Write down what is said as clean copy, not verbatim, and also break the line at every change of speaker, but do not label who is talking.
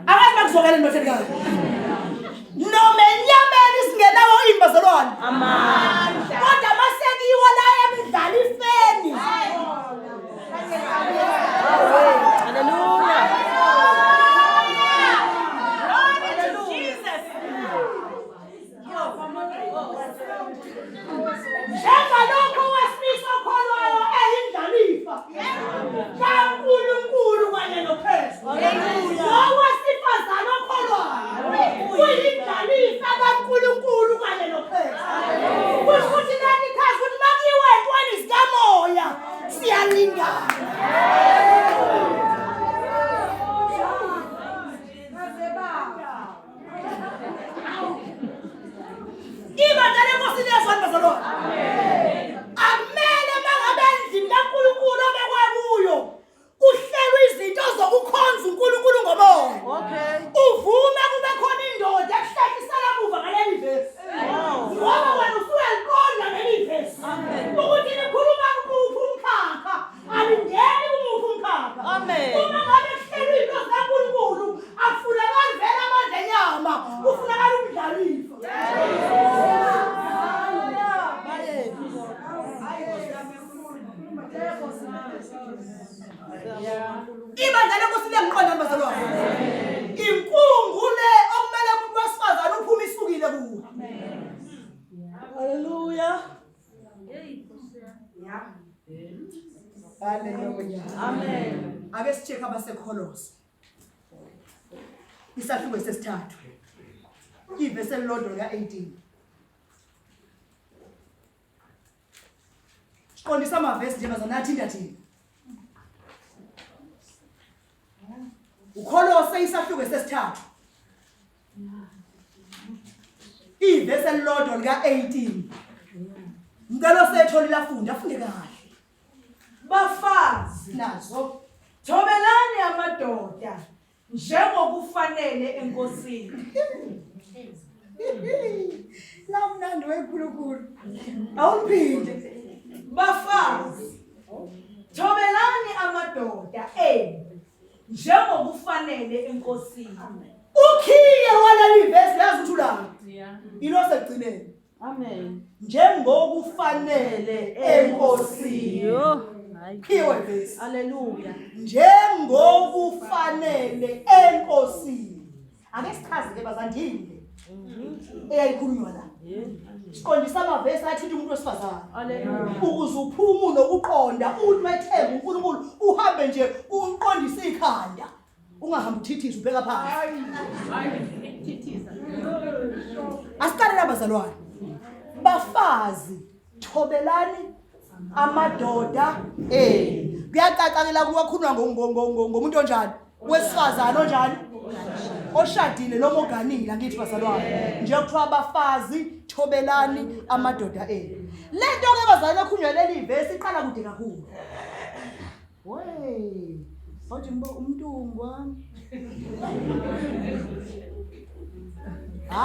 Akazi bakuzokela ndothekazi. Noma enyameni singenawo ini bazalwane?
Amandla.
Kodwa masekiwa la emidlala ifeni.
Haleluya.
Njengalokho owesilisa okholwayo eyindlalifa kaNkulunkulu kanye noKristu. Nowesifazane okholwayo uyindlalifa kaNkulunkulu kanye noKristu. Kusho ukuthi leli chaza ukuthi makuyiwe entweni zikamoya siyalingana. Ibandla lenkosi liyazwana bazalwane. Akumele mangabe endlini kaNkulunkulu obekwe kuyo kuhlelwe izinto zokukhonza uNkulunkulu ngomoya.
Okay.
Uvume kube khona indoda ekuhlehlisela muva ngaleli vesi. Ngoba wena usuyaliqonda leli vesi. Ukuthi likhuluma kumuphi umkhakha, alingeni kumuphi umkhakha.
Amen.
Uma ngabe kuhlelwe into zikaNkulunkulu, akufunakali vele amandla enyama, kufunakala umdlalifa. Ibandla lenkosi liyangiqonda bazalwane. Inkungu le okumele umuntu wesifazane uphume isukile kuwo.
Haleluya.
Haleluya.
Amen.
Ake sicheck abaseKholose. Isahluko sesithathu. Ivesi elilodwa lika-18. Siqondisa amavesi nje bazalwane athinta thina. Ukholose isahluko sesithathu. Ivesi elilodwa lika-18. Ngicela osetholile afunde, afunde kahle.
Bafazi,
Nazo.
thobelani amadoda njengokufanele eNkosini.
Lamnandi wenkulunkulu. Awuphinde.
Bafazi, thobelani amadoda enu njengokufanele eNkosini.
Ukhiye waleli vesi yazi ukuthi ulaphi. Ilo sekugcineni.
Amen.
Njengokufanele eNkosini.
Yo. Hayi.
Khiye wevesi.
Haleluya.
Njengokufanele eNkosini. Ake sichaze ke bazandile. Eyayikhulunywa la. Siqondisa amavesi athinta umuntu wesifazane.
Haleluya.
Ukuze uphume unokuqonda, umethembe uNkulunkulu, uhambe nje uqondise ikhanda. Ungahambi uthithiza ubheka phansi. Asiqale la bazalwane. Bafazi thobelani amadoda enu. Kuyacaca ke la kuwakhulunywa ngomuntu onjani? Wesifazane onjani? Oshadile noma oganile angithi bazalwane. Nje kuthiwa abafazi thobelani amadoda enu. Le nto ke bazalwane ekhulunywa leli vesi iqala kude kakhulu. Wey, manje ngibo umntungwa.